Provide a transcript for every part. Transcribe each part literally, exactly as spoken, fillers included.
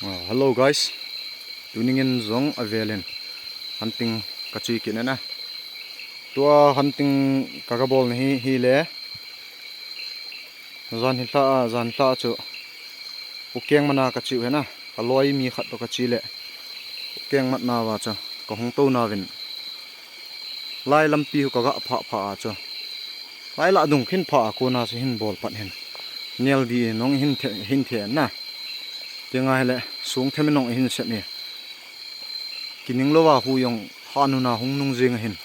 Ah, hello guys. Tunin jong avelin hunting kache kit na. Tua hunting kaga bol na hi, hile. Jan hi lha, jan lha chu. Ukeng mana kache u hina. Kaloi mi khat to kache le. Ukeng mat nauva chu. Kahung to nauvin. Lai lampi hu kaga pha pha a chu. Lai lah dung khin pha a kona chu hin bol pat hin. Nel di nong hin the, hin the na. Tinga hele sung themi nong hin sem e. Kining lova hu jong ha nuna hung nung jing ahin.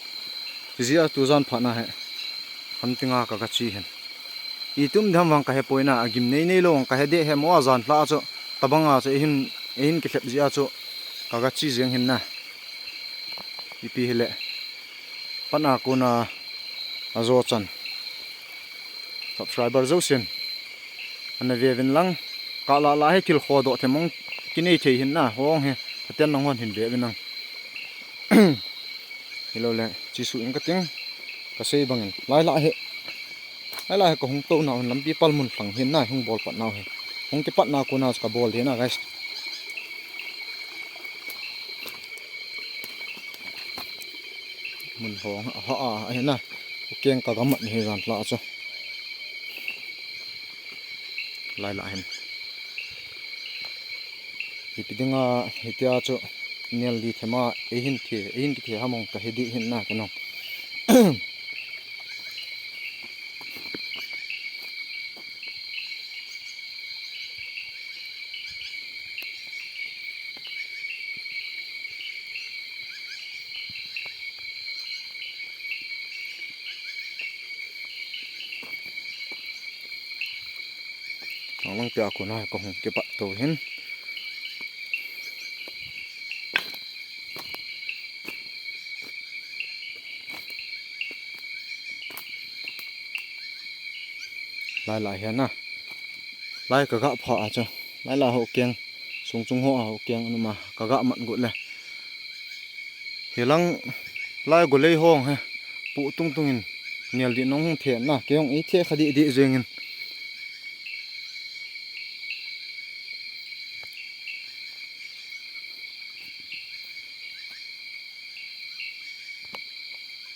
Tijia tujan phat na he. Hunting a kaga che hin. Itum dam vang kahe poi na, agim nei nei lou vang kahe de he mo a jan lha chu. Tabang a chu hin, hin kilhep jia chu. Kaga che jing hin na. Ipi hile. Pat a kona ajo chan. Subscriber jousen. Ana ve uvin lang. Ka la la he thil khodoh them ong kinei thei hin na. Hong he. Aten nang hon hin ve uvin lang. Hilou le. Chisu ing kating. Kasei bangin. Lai la he. Lai la he kahung to nau hin lampi pal mun lhang hin na. Hung bol pat nau he. Hung kipat na kona kabol de na guys. Mun hong ha a, a, a, hina. Ukeng kaga mat ni hi jan lha chu. Lai la hin. Ipi dinga, hitia chu. Nel di thema, eihin the, eihin kithe hamong kahe di hin na kanong. Ang lang pia ko na ko hung kipat to hin. Lai lai hian a. Lai ka gah pha a chu. Lai lai ho keng. Sung chung ho a ho keng anuma ka gah mat got le. Hilang lai golei hong he. Pu tung tung in. Nial di nong hung the na. Kei hong i the kha di di jeng in.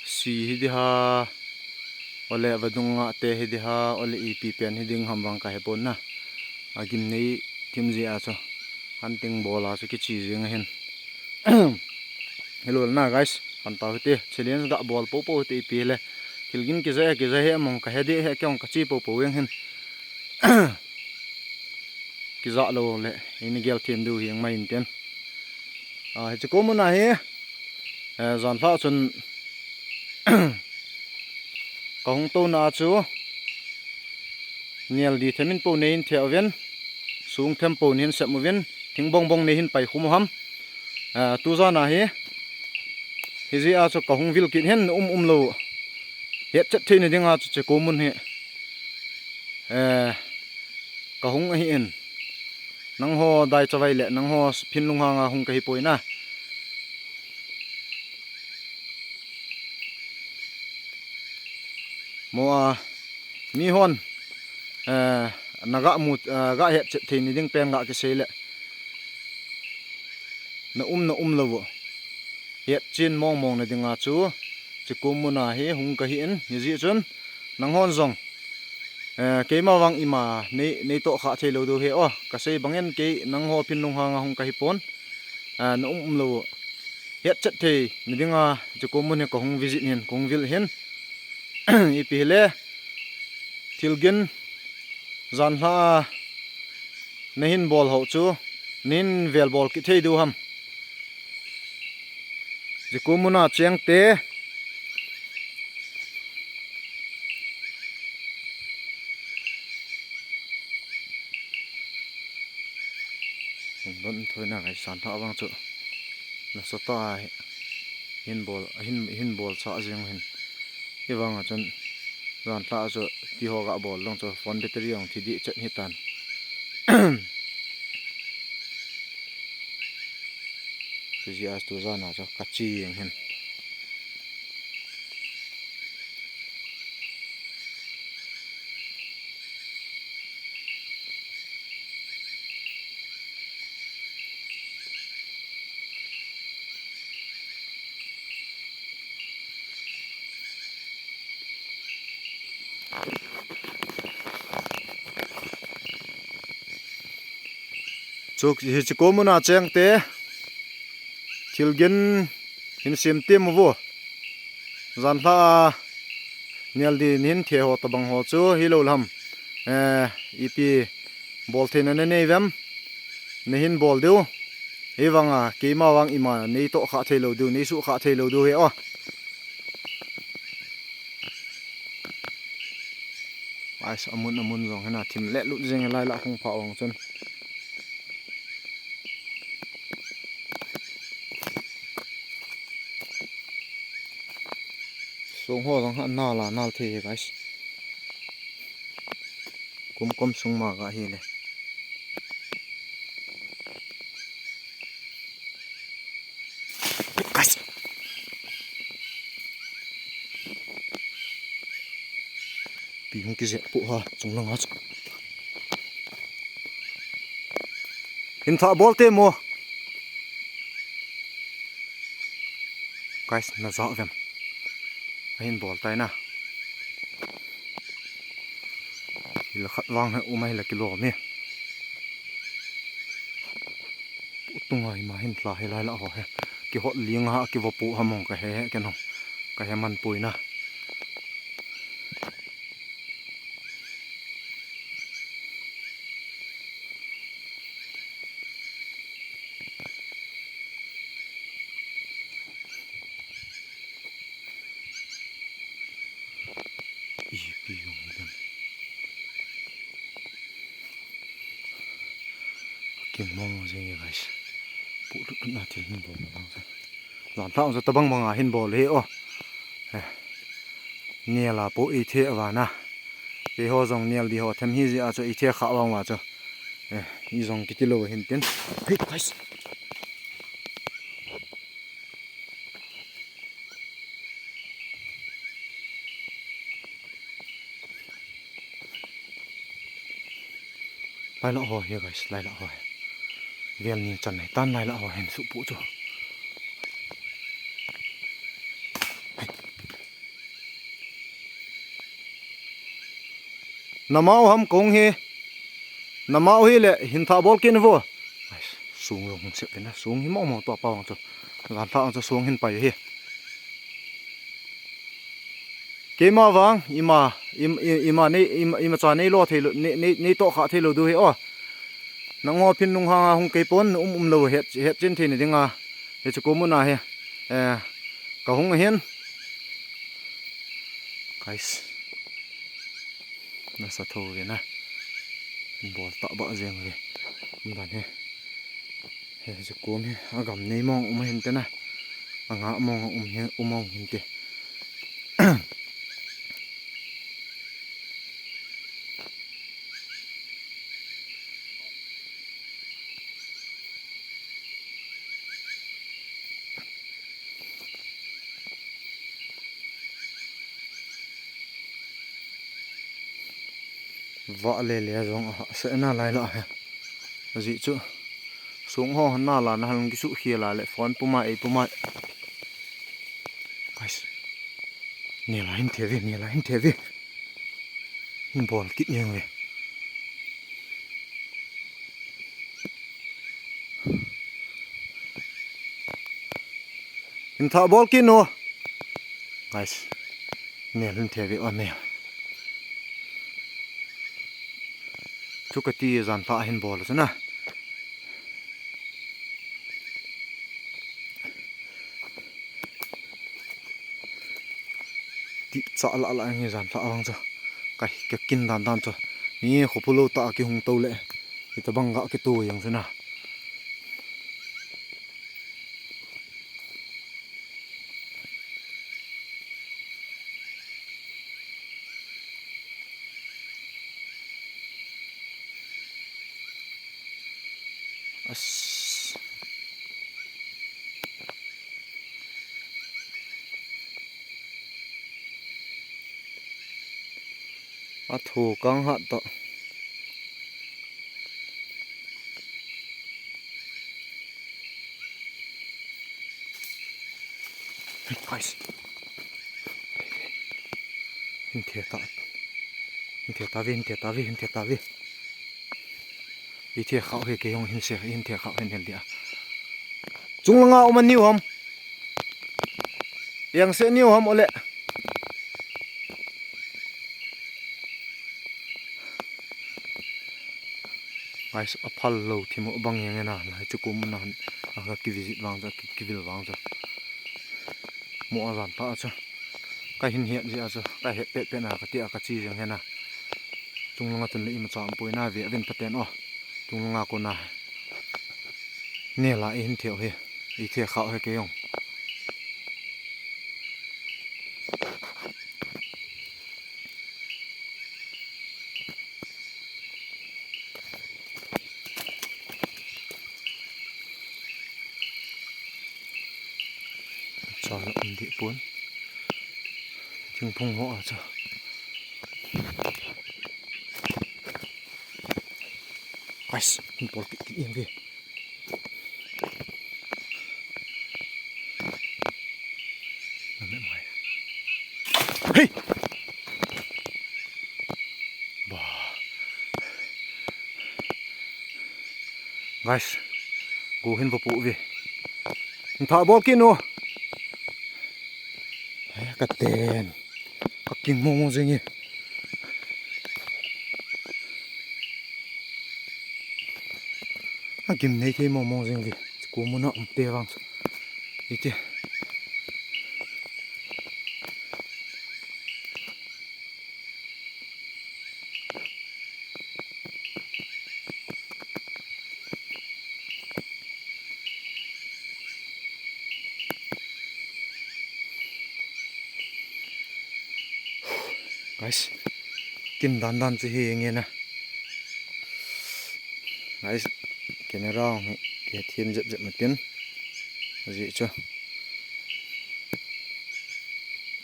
Si hi di ha, ole vadung nga te hi di ha, ole ipi pen hi ding ham vang ka he pon na. A gim nei thim ji a chu. Hunting bol a chu kichi jing a hin. Hello na guys, pan tau hi te, challenge ga bol po po hi te ipi le. Thil gin kija, kija he mong ka he di he kong ka chi po po jeng hin. Kija lo le, ini gel thim du hi ang mai in ten. A, hi chu ko mun a hi, eh, zan hla chun, ka hung to na chu, nial di themin po nei in thia uvin, sung them po nei in sem uvin, thing bong bong nei hin pai khum u ham. Eh, tu zan a hi, hi ji a chu ka hung vil kit hin um um lo. Het chet thei ni ding a chu che ko mun hi. Eh, ka hung ahi in. Nangho dai chavai le, nangho phin lunghang a hung ka hi poi na. Mo a, mi hon, eh, na ga mu, eh, ga het chet thei ni ding pen ga kisei le. Na um, na um lo vo. Het chin mong mong na ding a chu, chi kum mun a hi hung ka hi in, hi ji chun, nang hon zong. Eh, keima vang ima nei, nei to kha thei lo do he o, ka sei bangin kei nangho phin lunghang a hung ka hi pon. Eh, na um um lo. Het chet thei ni ding a, chi kum mun hi ka hung visit hin, ka hung vil hin. Ipi hi le, thil gin, zan hla a, na hin bol ho chu, na hin vel bol kit thei do ham. Chi kum mun a cheng te. Hung don thoi na ngai san tha vang chu. Na sa ta hin bol, hin, hin bol sa jing hin. Hi vang a chun zan hla chu ti ho ga bol long chu phone battery ong thi di chet hi tan. Chu ji a tu zan a chu ka chi jing hin. Chu hiche kom una cheng te, thilgin hin sem tem uvo. Janlha a nel di hin the ho tabang ho chu hilou lam. Eh, ipi bol theina nanei uvem? Nahin bol diu. Hivanga keima vang ima nei toh kha thei lou diu, nei suh kha thei lou diu hi o. Ais, amun amun jong hina thim le lut jing lai la hung pha ong chun. Sung ho jong ha nal a nal thei hi, guys. Kum kom sung ma ga hi le. Guys. Pi hung kije pu ha, chung lang ha. Hin tha bol te mo. Guys, na ja vem. Ahin bol tai na. Hila khat vang he, umai la kilo mi. Tunga ima hin tla he lai la ho he. Kihot ling ha, kivo pu ha mong ka he he, ke no. Ka he man pui na. Ipi jong hi dem. King mong jing e, guys. Pu lut na thil hin bol na bang sa. Jan thang sa tabang bang a hin bol hi o. Eh. Nel a pu i the va na. Keiho jong nel di ho them hi ji a chu i the kha vang va chu. Eh, i jong kiti lou hin tin. Hey, guys. Lai la ho hi, guys, lai la ho hi. Vel ni chan nei tan lai la ho hin su pu chu. Namau ham kong hi. Namau hi le hin tha bol kin vo. Ai, sung jong hung sep na, sung hi mong mong to pa vang chu. Jan tha ang chu sung hin pai hi. Keima vang, ima, im, i- ima nei, ima, ima cha nei lo thei lo, nei, nei, nei to kha thei lo du hi o. Nang ho phin nung hang a hung kei pon, um, um lo het, het chin thei ni ding a. Hiche kom una hi. Eh, ka hung hin. Guys. Nasa tho ve na. Bol ta ba jeng ve. Um dan hi. He, hiche kom hi. Agam nei mong um hin te na. Anga mong um hin, um mong hin te. Vah le le jong a hahsatna lai la he. Ajeh chu sung ho na la na hal kisu khia la le phone puma ei puma. Guys. Nel a hin the ve, nel a hin the ve. Hin bol kit jeng ve. Hin tha bol kit nu. Guys. Nel hin the ve o nel. Chu kati jan tha hin bol chu na. Ti cha la la nge jan tha vang chu. Kai, ka kin dan dan chu. Mi khopu lo ta ki hung to le. Kita bang ga ki to yang chu na. As. A thu kang hat to. Guys. Hin the ta. Hin the ta ve, hin the ta ve, hin the ta ve. Ithekha he kei jong hin se, hin thekha hin hel dia. Chunglanga um a niu ham. Yang se niu ham ole. Guys, aphal lou thim u bang jeng e na, na chu kum na, a ka ki visit vang chu, ki, ki vil vang chu. Mo a jan ta chu. Ka hin het ji a chu, ka het pet pet na, ka ti a ka chi jeng he na. Chunglanga chun le imacha um poi na ve, avin phaten o. Chunglanga kona. Ne la i hin theu he. Ithekha he kei jong. Cha la um di pon. Thingphung ho a cha. Guys, hin pol kit kit jeng ve. Hey! Ba. Guys, go hin va pu ve. Hin tha bol kit nu. Ka ten. Ka king mong mong jeng e. A gim nei thei mong mong jeng e. Ko muna um te vang. Iti. Guys, kin dan dan chu hi nge na. Guys, camera hi ke thim jep jep matin. Ji chu.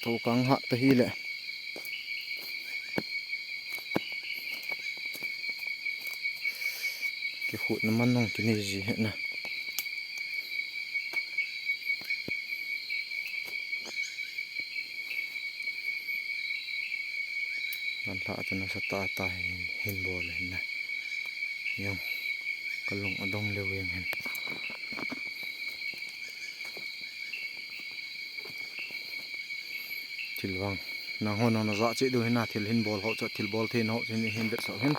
Tho kang ha ta hi le. Kikhut na man nung kini ji he na. Kan hla chu nasa ta ta hin, hin bol hin na. Jong ka lung adong leu jeng hin. Thil vang. Nang ho nang na ja che du hin na thil hin bol ho chu thil bol thei na ho chu hin, hin vet so hin.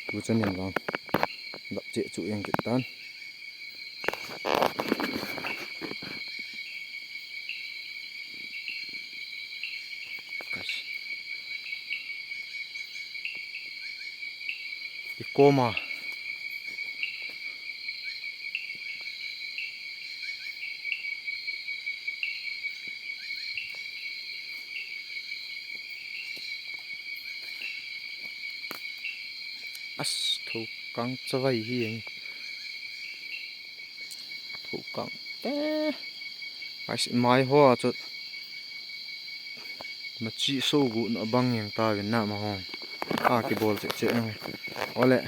Tu chan in vang. Dap che chu jeng kit tan. I koma. As, tho kang chavai hi eng. Tho kang te. Guys, mai ho a chu. Machi so gu na bang jeng ta vin na ma ho. A kibol che che eng. Ole.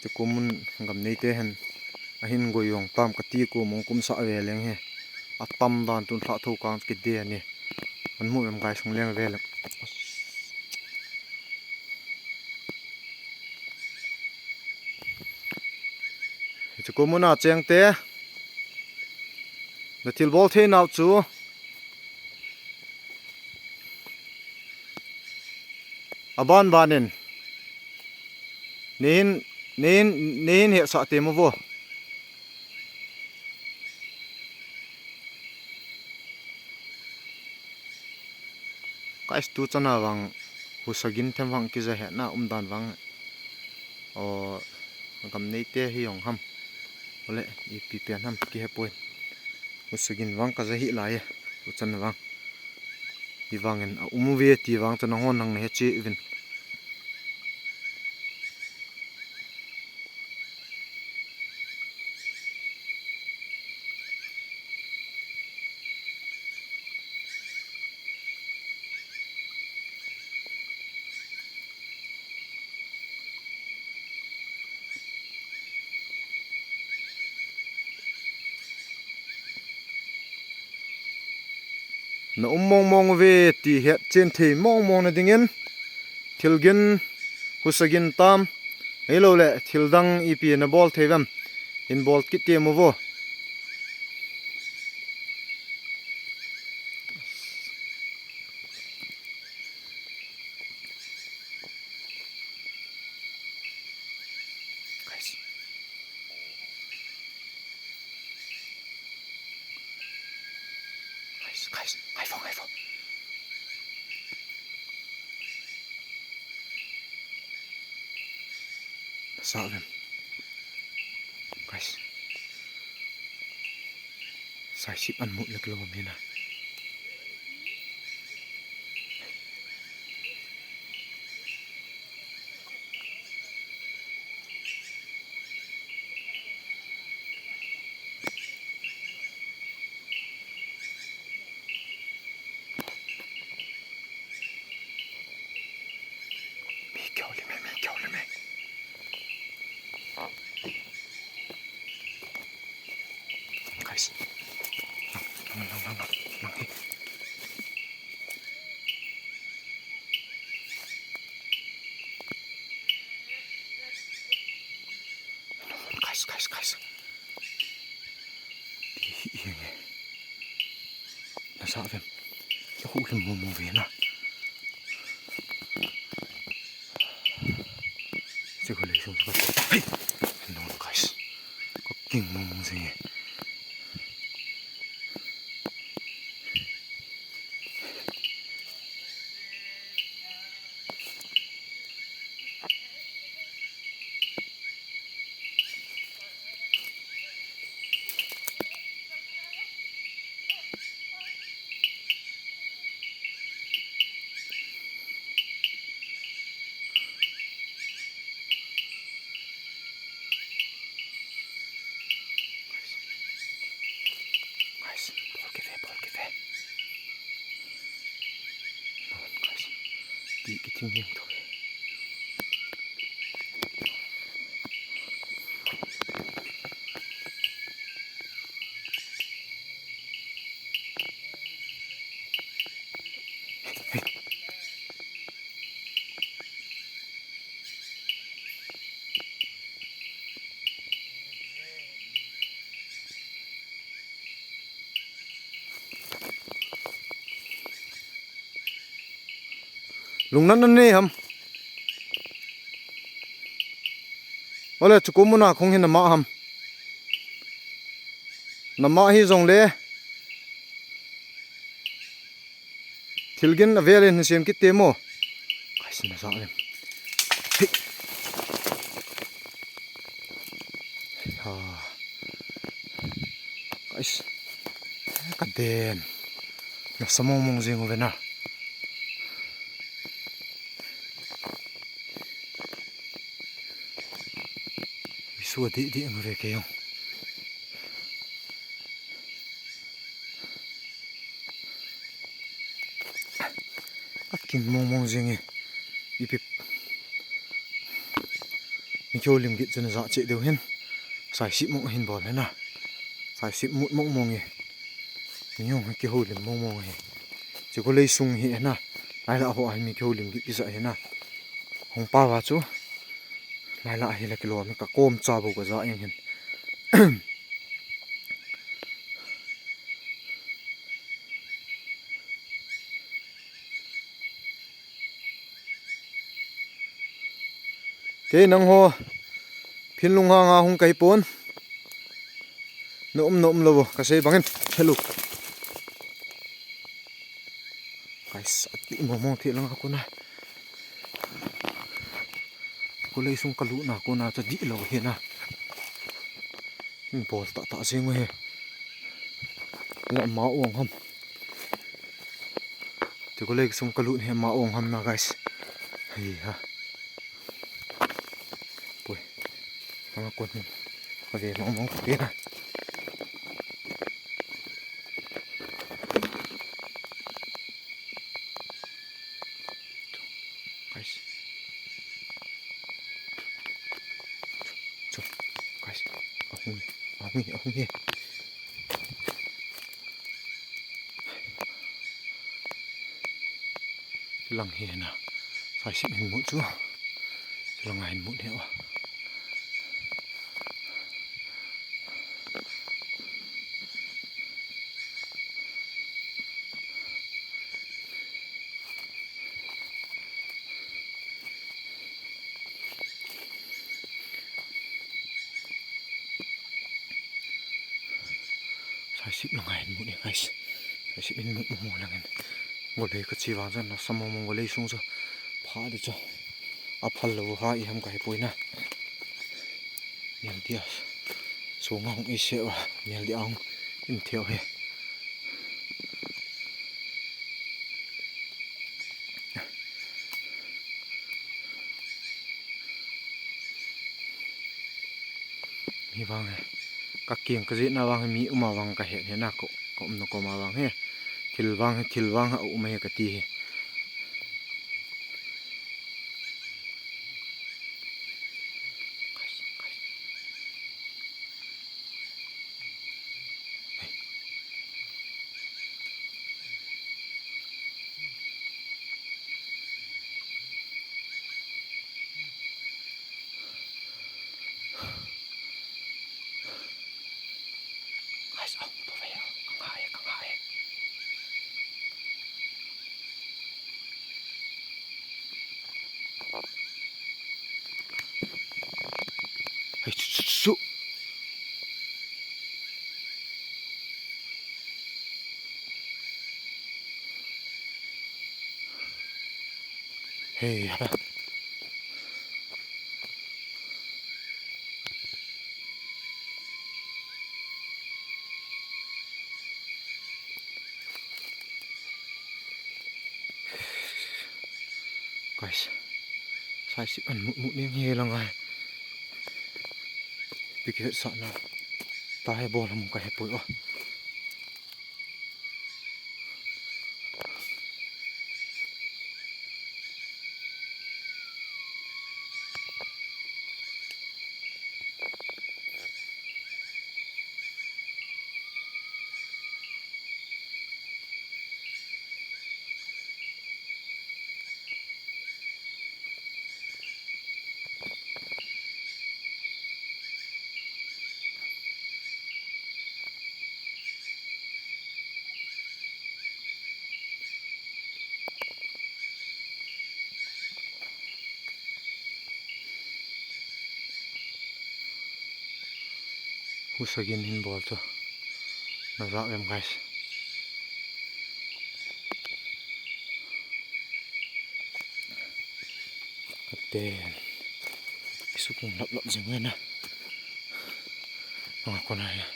Ti kumun gam nei te hen. Ahin goi jong tam ka ti ku mong kum sa ve leng he. Atam dan tun hla tho kang ki de ni. An mu em guys, hung leng ve leng. Hichu ko muna cheng te. Na thil bol thei nau chu. Aban banin. Nehin, nehin, nehin he sa te mo vo. Guys, tu chana vang husa gin them vang kija he na um dan vang. O, gam nei te hi jong ham. Ole, ipi pen ham kihe poi. Husa gin vang kaja hi lai e. Tu chana vang. Hi vangin a um uve ti vang chu nang hon nang na he che uvin. Na um mong mong uve ti het chen thei mong mong na dingin thil gin, husa gin tam, Ahilou le, thil dang ipi na bol thei vem. In bol kit temo vo. Guys. Guys, guys, hai vo, hai vo. Sa vem. Guys. Saisip an mut lek lo mina. Mi kihoulim e, mi kihoulim e. Guys. Lang, lang, lang, lang, lang, lang, hey. Guys, guys, guys. Hi, hi, hi. Nasa vem. Kihoulim mong mong ve na. Chego lei sung ka. Hey! No, guys. Ka ging mong mong jing e. Guys, bol kit ve, bol kit ve. Guys, ti kithing hiam tho. Lungna na nei ham. Ole, chuku muna khong hin ama ham. Nama hi jong le. Thil gin a vel in hin sem kit temo. Guys, na sa em. Hey. Ha. Guys. Ka den. Na sa mong mong jing u ve na. Isua di di ang ve ke yong. A king mong mong jing e. Ipi. Mi kihoulim git chun ja che deu hin. Saisip mong hin bol hena. Saisip mut mong mong e. Mi hung kihoulim mong mong e. Chego lei sung hi hena. Laila ho a mi kihoulim git kija hena. Hung pa va chu. Laila hi la kilo mi ka kom cha bo ka ja eng hin. Kei nangho phinlung hanga hung kahi pon. Na um na um lou, kasei bangin. Hello. Guys, ati mong mong thei langa kona. Ko lei sung kaluna kona cha di lou hena. Bol tah tah jing u hi. La ma ong ham. Chego lei sung kalut hi ma ong ham na, guys. Hi ha. Pui. Anga kon hin. Ka ve mong mong ka pe na. Guys. Chu, guys. Ahung e, ahung e, ahung e. Chulang hi na. Saisip hin mu chu. Chulang hin mu ne o. Saisip lang a hin mu ni, guys. Saisip hin mu, mu, mu lang in. Golei ka chi vang chan na, sa mong mong golei sung chu. Pha di chu. A phal lou ha i ham ka he poi na. Niam dia. Sunga hung i se wa. Nial dia hung in theo he. Mi vang he. Ka kiang ka jeh na vang he, mi um a vang ka he, he na ko, ka um na ko ma vang he. Thil vang he, thil vang he, um he ka ti he. Guys, oh, tu ve, oh, ka nga e, ka nga e. Hey, su, su, su. Hey, hara. Guys, saisip an mut mut ning he lang ai. Pikit sa na. Ta he bol ham ka he poi o. Husa gin hin bol chu. Na vak em, guys. Katen. Isukung lap lap jing wena. Langa kona ya.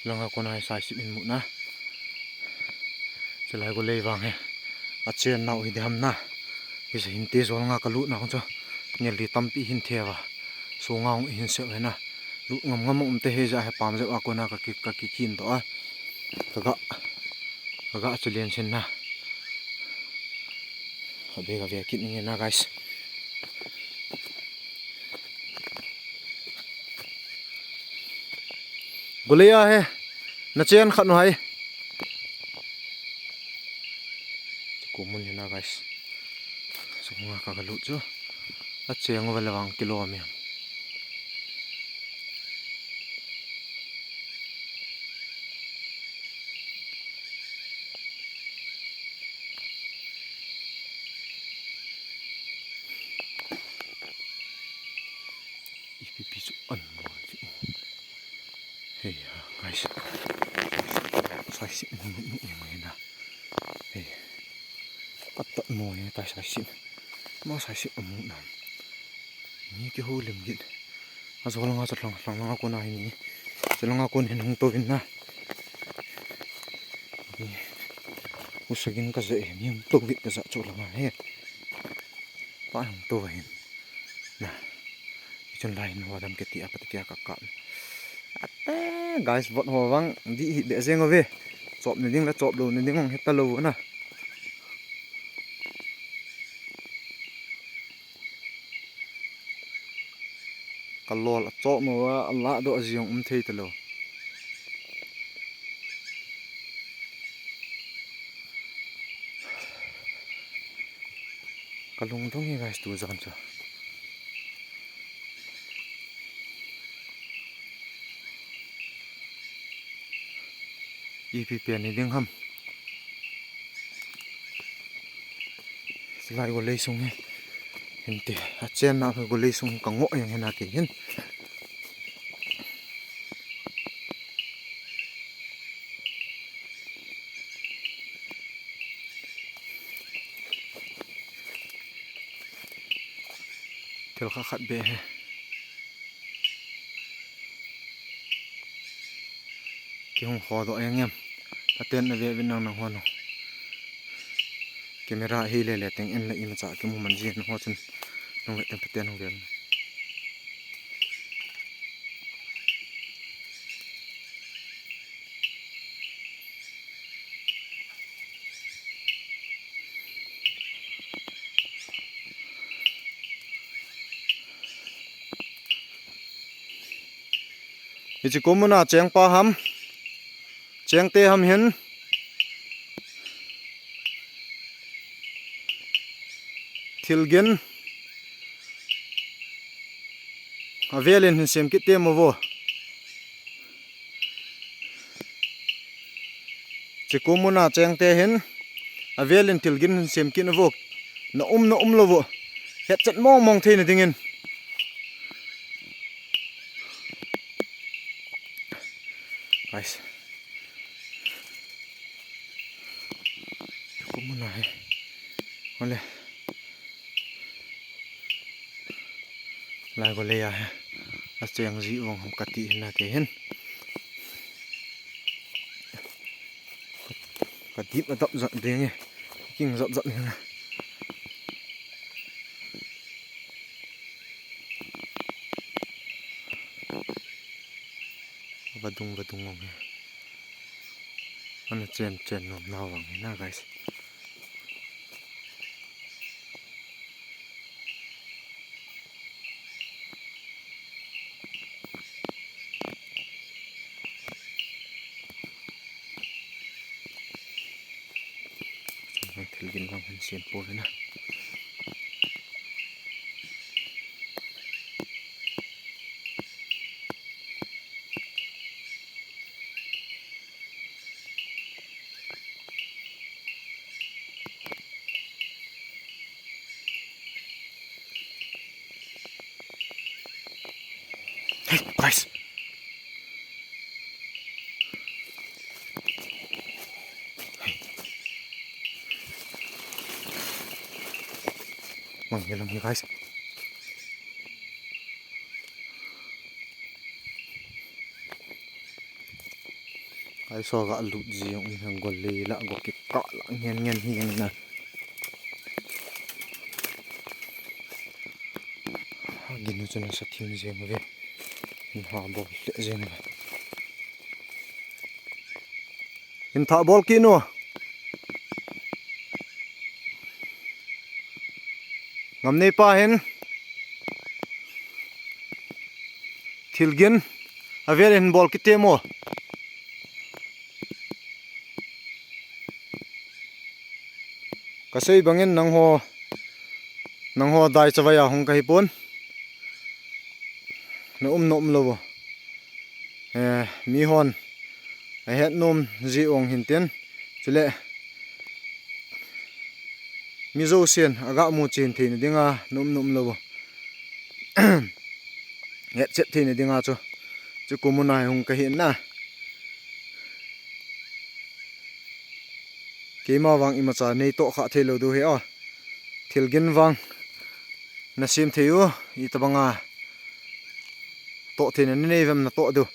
Langa kona ya saisip in muna. Chulai golei vang he. Achen nau hi diham na. Hisa hinte jol nga kalut na chu. Ngel li tampi hin theva. Sunga hung hin se wena. Lut ngam ngam um te he ja he pam jep a kona ka ki, ka ki kin to a. Ka ga. Ka ga chu lian sin na. Ka be ka ve kit ning na, guys. Golei a he. Na chen khat nu hai. Chu ko mun hi na, guys. Chu nga ka ga lut chu. Acheng uva le vang kilo mi. Ipi pi chu an mo chu. Hey, guys. Saisip mu mu mu mu na. Hey. Atat mo he tai saisip. Ma saisip mu na. Ni kiholim gin. Ajol nga chat lang lang nga kona hi ni. Chat lang nga kon hin hung to vin na. Ni. Husa gin ka je ni hung to vin ka ja chu lang he. Pa hung to hin. Na. Ichun lai hin ho dam ke ti a pat ke a ka ka. Ate, guys, vot ho vang di hi de jeng ove. Chop ni ding la chop lo ni ding hong heta lo na. Ka lol a chop mo a la do a jong um thei ta lo. Ka lungdong e, guys, tu jan chu. Ipi pen ni ding ham. Lai golei sung hi. Hinte, achen na golei sung ka ngo yang hena ke hin. Kha khat be he. Kihung kho doh jeng em. Pathen na ve ve nang nang hon. Camera hi le le teng en la imacha kimu man ji nang ho chun. Nang ve teng Pathen hung ve. Hiche kum muna cheng pa ham, cheng te ham hin, thilgin avelin hin sem kit te mo vo. Hiche kum muna cheng te hin, avelin thilgin hin sem kit na vo. Na um, na um lou vo. Hetchet mong mong theina dingin. Guys. Kum muna hi. Ole. Lai go le ya he. Acheng ji vong ham kati hin na te hin. Kadip adap jat ding e. King jat jat hin na. Vadung vadung ngong he. Ana chen chen nom na vang hi na, guys. Thilgin vang hin sem po ve na. Hey, guys. Hey. Mang ye lang ye, guys. Ai so ga lut ji jong um hen, gol le la go kikah la ngen ngen hi jeng na. Ginu chun asa thim jeng ve. Hin ha bol le jeng ve. Hin tha bol kit nu. Ngam nei pa hin thilgin avel in bol kit te mo. Kasei bangin nangho, nangho dai chavai a hung kahi pon. Na um na um lou vo. Eh, mi hon ahet nom ji ong hin tin. Chule mi jousen aga mu chen theina dinga na um na um lou vo. Hetchet theina dinga chu. Chu kum muna hi hung kahi na. Keima vang imacha nei toh kha thei lou diu hi a. Thilgin vang na sem thei u, itobanga toh theina nei vem na toh diu.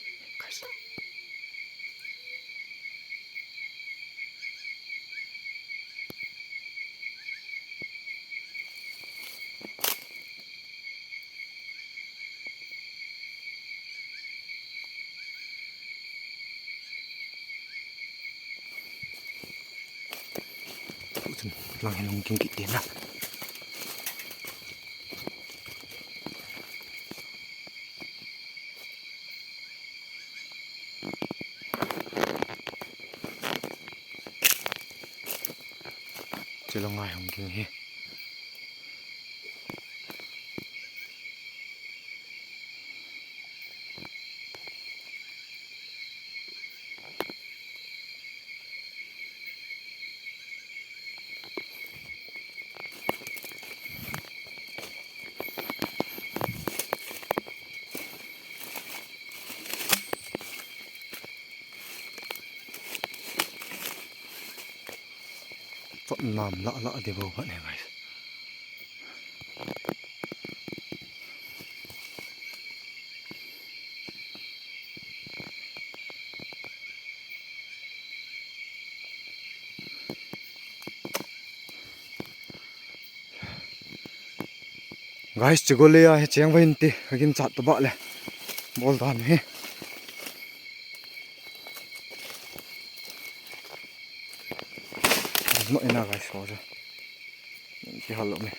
Lang hin hung ging kit ding na. Chilanga hung ging hi. Chot nam la la de bo ba ne, guys. Guys, chegole a hi cheng vahin ti, ka ginchat tabah le. Bol dan hi. No ina guys, so jo. Ki hal lo me.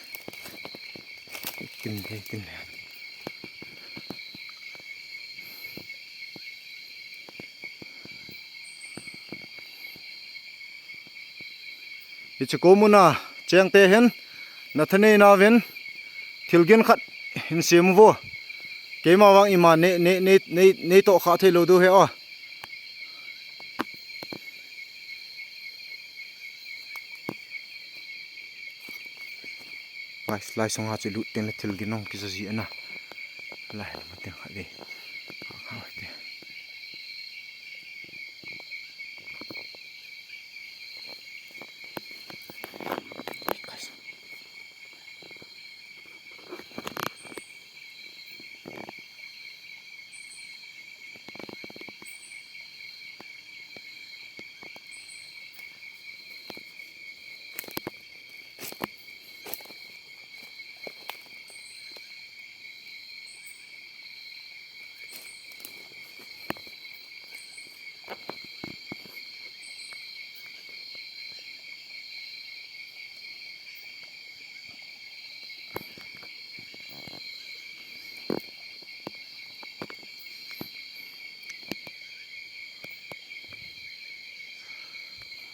Kin de, kin de. Hiche ko muna chengte hin nathanei nauvin thilgin khat hin sem uvo. Keima vang ima nei, nei, nei, nei, nei toh kha thei lou diu ahi o. Lai, lai sunga chu lut teng le thilgin hung kija ji ana. Lai, ma teng khat ve. Kha, kha, te.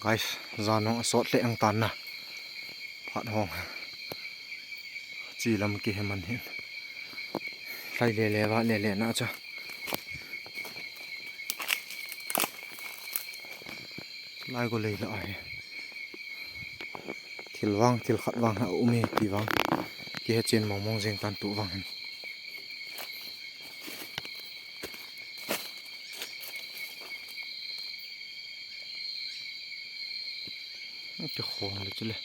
Guys, jan hung asot lheh ang tan na. Phat hung. Chi lam kihe man hin. Lai le le va le le na cha. Lai ko lei la ahi. Thil vang, thil khat vang ha um e ti vang. Kihe chen mong mong jeng tan tu vang hin. Kikhon le chule.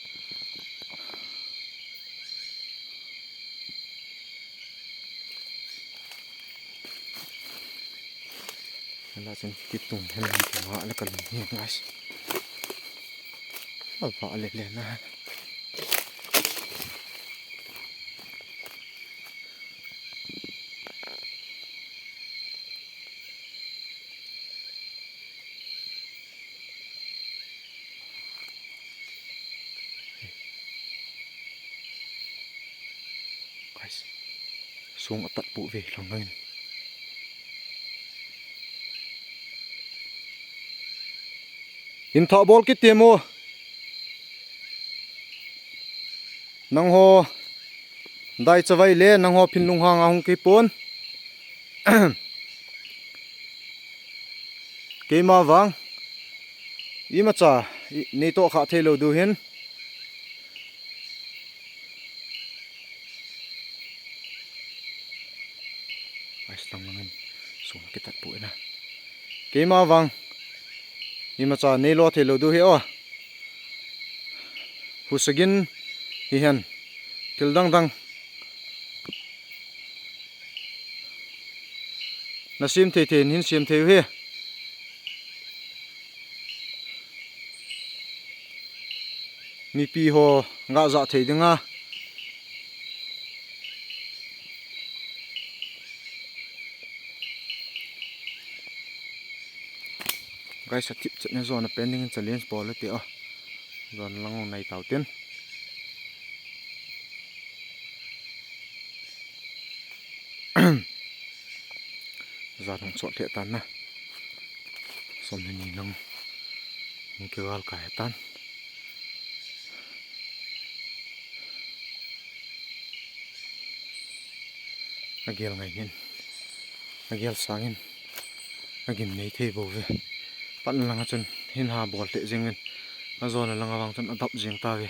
Ala chen kitung hen, kitung a le kalung hi, guys. Ava le le na. Guys, sung atat pu ve lang langin. Hin thah bol kit temo. Nangho dai chavai le nangho phin lunghang a hung kipon. Keima vang imacha i, nei toh kha thei lou diu hin. Ai, sang langin sung kitat pu ina. Keima vang imacha nei lo thei lou diu hi o. Husagin hihen thil dang dang na sem thei thei hin sem thei u hi. Mipi ho ngah jah thei dinga. Guys, atip chet na jona pending challenge bol le ti o. Jona lang nai tau tin. Jan hung chot lheh tan na. Som le ni lang hung kigal kai tan. Agel ngai hin. Agel sangin. Agim nei thei bou ve. Pan langa chun hin ha bol lheh jengin. Ajona langa vang chun adap jeng ta ve.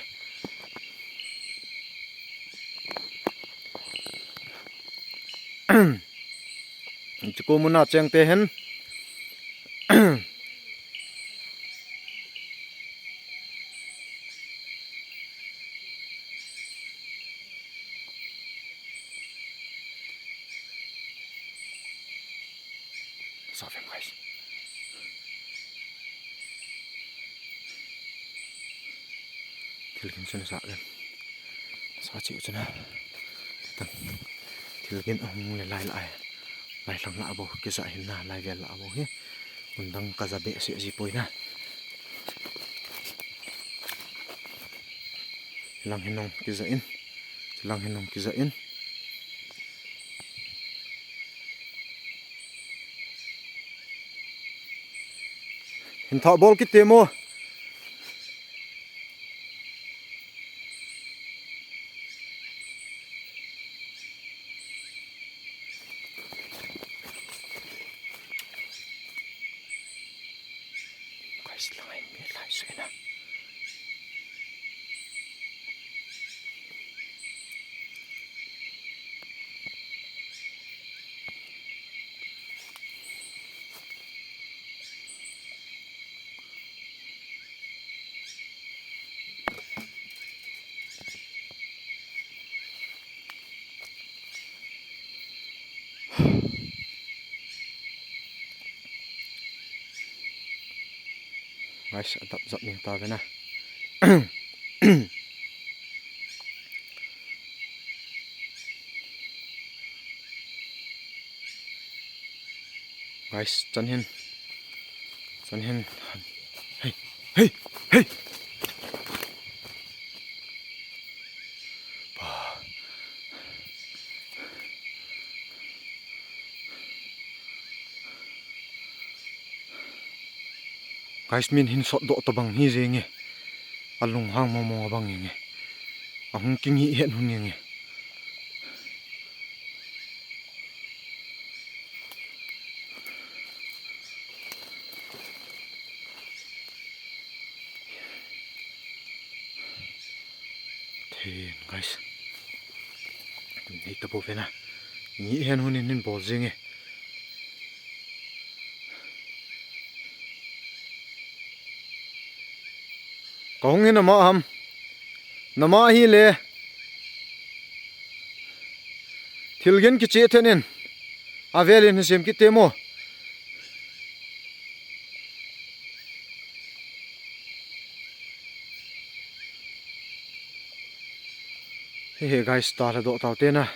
Chuko muna cheng te hen. Sa vem, guys. Thil kin chun sa vem. Sa chiu chun a. Thilgin ahung le lai lai. Lai lang lah bou, kija hin na, lai vel lah bou hi. Undang kaja behseh ji poi na. Lang hin nung kija in. Lang hin nung kija in. Hin thah bol kit te mo. Guys, lang in mi lai sui na. Guys, adap jap ning ta vena. Guys, chan hin. Chan hin. Hey, hey, hey. Pa. Guys, min hin sot doh tabang hi jenge. Alunghang mong mong abang jenge. Ahung kingi het hun jenge. Then, guys. Nei ta bou vena. Ni hen hun in hin bol jing e. Ka hung hin ama ham. Nama hi le. Thilgin kichih then in. Avel in hin sem kit te mo. He, he, guys, ta la doh tau te na.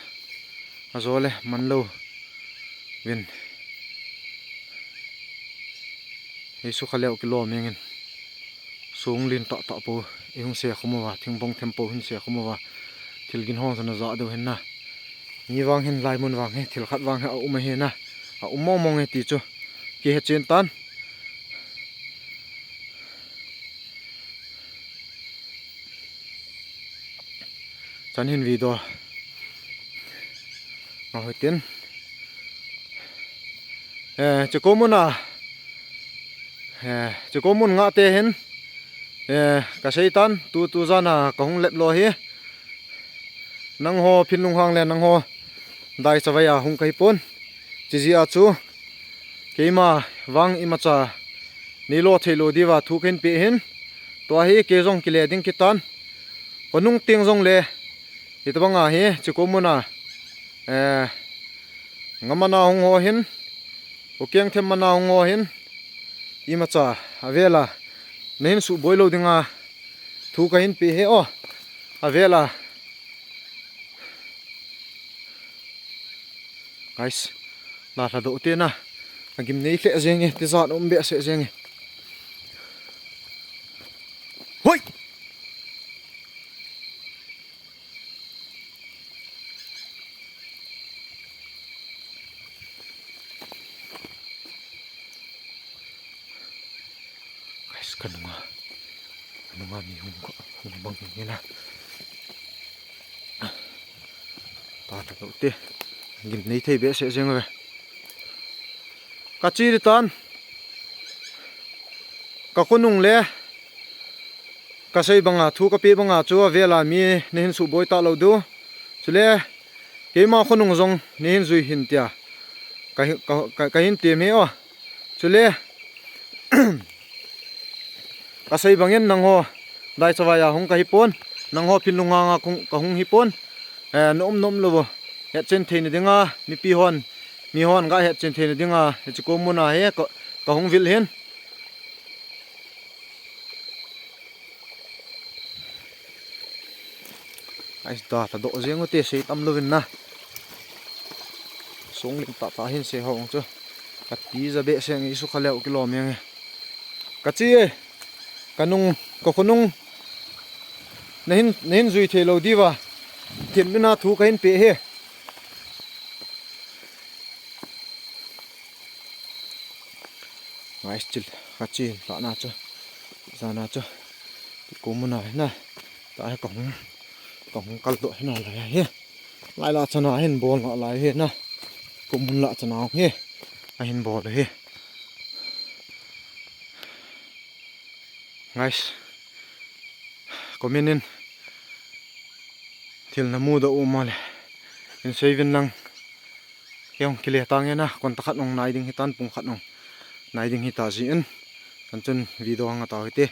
Ajo le, man lo. Vin. Hei su kha leo kilo mengin. Sung lin ta ta po. I hung se khum uva, thingbong them po hin se khum uva. Thilgin hong sana ja deu hin na. Ni vang hin lai mun vang he, thil khat vang he, a um a he na. A um mong mong he ti chu. Ki he chen tan. Chan hin video. Nga hoi tin. Eh, chiko mun a. Eh, chiko mun nga te hin. Eh, ka sei tan, tu, tu jan a ka hung lep lo hi. Nang ho phin lunghang le nang ho dai chavai a hung ka hi pon. Chi ji a chu. Keima vang imacha. Nei lo thei lo diuva thu ka hin pe hin. Tua hi kei jong kile ding kitan. Ka nung teng jong le. Hitabang a hi, chiko mun a. Eh, nga man a hung ho hin. U keng them man a hung ho hin. Imacha, avel a. Na hin suboi lo ding a. Thu ka hin pe he o. Avel a. Guys, la la doh te na. A gim nei lheh jeng e, ti jan um behseh jeng e. Hoi! Guys, ka nunga, ka nunga mi hung ko, hung bang hung hina. Ta ta ko te, gim nei thei behseh jeng ve. Ka chi di tan, ka khonung le, ka sei banga, thu ka pe banga chu avel a mi na hin suboi ta lo diu. Chule, keima khonung jong na hin jui hin tia. Ka hi-, ka, ka, ka hin tem he o. Chule, ka sei bangin nang ho, dai chavai a hung ka hi pon. Nang ho phin lunghang a kung, ka hung hi pon. Eh, na um na um lo vo. Het chen thei na dinga, mipi hon, mi hon ga het chen thei na dinga, he chiko mun a he, ka, ka hung vil hin. Ai, Tata doh jeng ute, sei tam louvin na. Song lim tata hin sei ho chu. Kati ja behseh nge, isu kha leu kilom jeng e. Kachi e. Kanung, kakhonung. Nahin, nahin jui thei lou diuva. Thim mina thu kahin pe hi. Ngai chil, kachi lhahna chu. Jana chu. Ko muna hina. Tahi kahung, kahung kaldoh hina lai hi. Lai la chana hin bol na lai hi na. Ko mun la chana hi. Ahin bol hi. Guys, comment in thil namu doh um le, hin seiyun lang. Kei hung kile tange na, kon ta khat hung nai ding hitan, pung khat hung nai ding hita jin. Kan chun video hung atau hite.